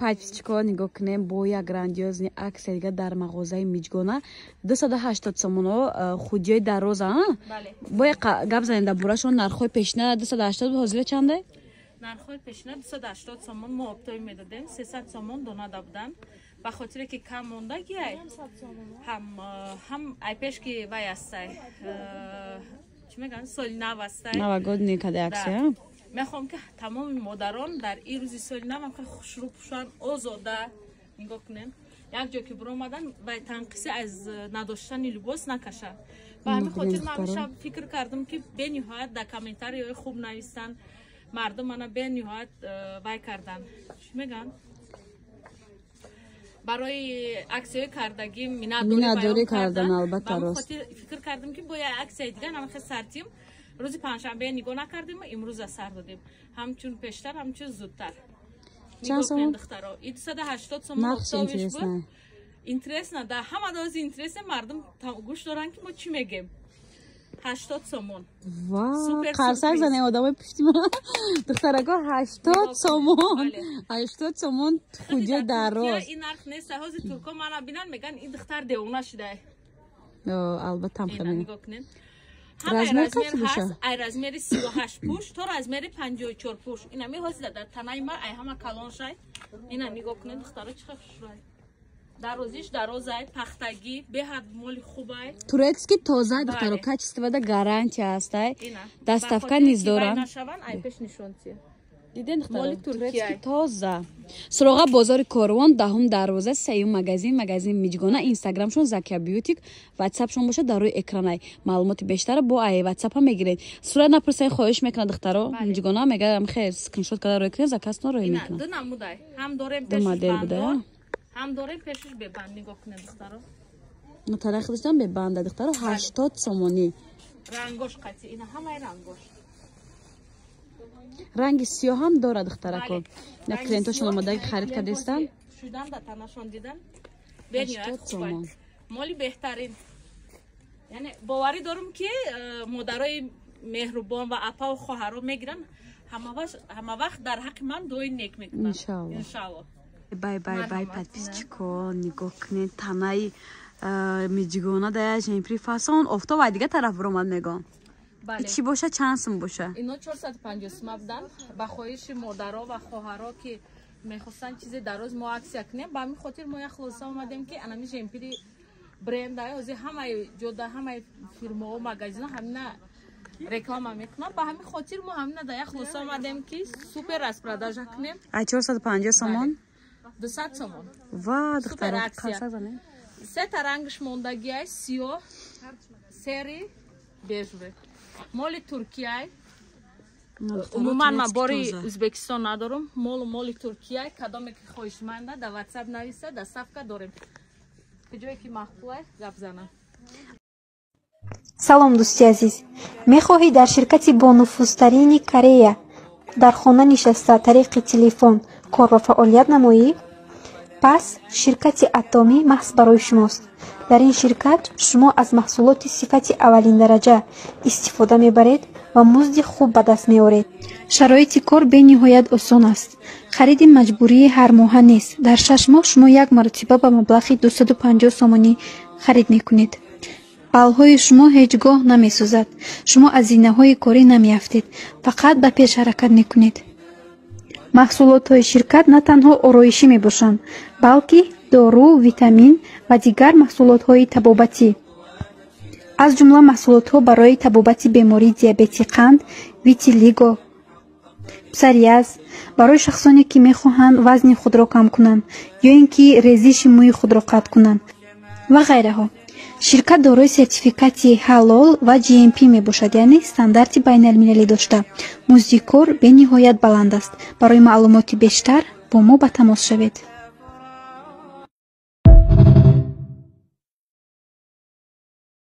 Подписчико, нигоҳ кунем, бо як грандиозный акция дига дар мағозаи Миҷгона. 280 сомоно худиёи дароза. Бо як гап занем дар борашон. Нархҳои пешина 280, ҳозира чанде? Нархҳои пешина 280 сомон мо оптовый медодем, 300 сомон донада буданд. Ба хотире ки кам мондагиай, ҳам ай пеш ки вай астай, чӣ мегӯянд, соли нав астай. Новогодний каде акция. Мехоҳам, ки тамоми модарон дар ин рӯзи соли нав ҳам хеле хушрӯ пӯшанд, озода. Нигоҳ кунем, як ҷо ки биромадан ва танқиси аз надоштани либос накашанд. Ба ҳамин хотир ман ҳамеша фикр кардам, ки бениҳоят дар комментариҳои хуб нависанд мардум. Мана, бениҳоят вай кардан, чӣ мегӯянд, барои аксияҳои кардагӣ миннатдорӣ кардан, албатта, рост. Фикр кардам, ки бо як аксияи дигар намахе сартим. Рӯзи панҷшанбе нигоҳ накардем, имрӯза сар додем, ҳамчун пештар, ҳамчун зудтар. Чанд сомон? Духтаро, и 280 сомон. Нархш интересно. Интересно, да, ҳама дози интересно. Мардум гӯш доранд, ки мо чӣ мегем. 80 сомон. Ва қарсак занем, одамои пушти ма. Духтарако, 80 сомон, 80 сомон хуҷа дароз. Ин нарх нест. Ҳозир турко мана бинан, меган, ин духтар девона шудай. Албатта, ҳам. Нигоҳ кунед, размер ҳаст, ай размери 38 пуш то размери 54 пуш. Инами ҳозир дар танаи ма ай ҳама калон шай. Ина нигоҳ кунед, духтаро, чӣ хушрӯй, дарозиш дарозай, пахтагӣ, беҳад моли хубай. Турецкий, тоза, духтаро, качествода гарантия ҳастай, доставка низ дорам. Нашаванд, ай пеш нишонти. Диден, духтаро, турецкий, тоза. Суроға: бозори Корвон, даҳум дарвоза, сеюм магазин, магазин Миҷгона. Инстаграмшон Закия Бьютик, ватсапшон бошад дар рӯи экранай. Маълумоти бештара бо ай ватсапа мегиред. Сурат напурсай, хоҳиш мекунад, духтаро. Миҷгона мега, хе, скриншот карда рӯй кунед, заказтон рӯй мекунад. Ду намудай ҳам дорем. Ду модел буда. Ҳам дорем пешаш бебанд. Нигоҳ кунед, духтаро. Тарафи худашам бебанда, духтаро, 80 сомонӣ. Рангош қатӣ, ина ҳамаи рангош. Ранги сиёҳ ҳам дорад, духтарако. Ина клиентошон омодаги харид кардестанд. Шудан да танашон дидан, бениҳоят хубай, моли беҳтарин. Яъне боварӣ дорум, ки модарои меҳрубон ва апаву хоҳаро мегиранд, ҳама вақт дар ҳаққи ман дуои нек мекунанд. Иншалло. Иншалло. Бай, бай, бай, подписчико, нигоҳ кунед, танаи миҷгона дая жемпри фасон. Офтоб ай дига тараф биромад, мегон. Чӣ боша, чанд сум боша? Ино 450 сума буданд. Ба хоҳиши модаро ва хоҳаро, ки мехостанд чизе дароз, мо акция кунем. Ба ҳамин хотир мо як хулоса омадем, ки анами жемпири бренда ҳозир ҳамаи ҷода, ҳамаи фирмао, магазино ҳамина реклама мекунам. Ба ҳамин хотир мо ҳамина дар як хулоса омадем, ки супер распродажа кунем. Ай 450 сомон? 200 сомон. Ва, духтара. Сета рангш мондагиай: сиёҳ, серый, бежевый. Моли Туркияй. Умуман ман бори Ӯзбекистон надорам. Молу моли Туркияй. Кадоме ки хоҳишманда, дар Ватсап нависа, доставка дорем. Ҷое ки маъқулай, гап занам. Салом, дӯсти азиз! Мехоҳӣ дар ширкати бонуфузтарини Корея дар хона нишаста, тариқи телефон кор ва фаъолият намоӣ? Пас ширкати Атомӣ маҳз барои шумост. Дар ин ширкат шумо аз маҳсулоти сифати аввалиндараҷа истифода мебаред ва музди хуб ба даст меоред. Шароити кор бениҳоят осон аст. Хариди маҷбурии ҳармоҳа нест. Дар 6 моҳ шумо як маротиба ба маблағи 250 сомонӣ харид мекунед. Баллҳои шумо ҳеҷ гоҳ намесӯзад. Шумо аз зинаҳои корӣ намеафтед, фақат ба пеш ҳаракат мекунед. Маҳсулотҳои ширкат на танҳо ороишӣ мебошанд, балки дору, витамин ва дигар маҳсулотҳои табобатӣ, аз ҷумла маҳсулотҳо барои табобати бемории диабети қанд, витилиго, псориаз, барои шахсоне ки мехоҳанд вазни худро кам кунанд ё ин ки резиши мӯи худро қатъ кунанд ва ғайраҳо. Ширкат дорои сертификати ҳалол ва GMP мебошад, яъне стандарти байналмилалӣ дошта, музди кор бениҳоят баланд аст. Барои маълумоти бештар бо мо ба тамос шавед.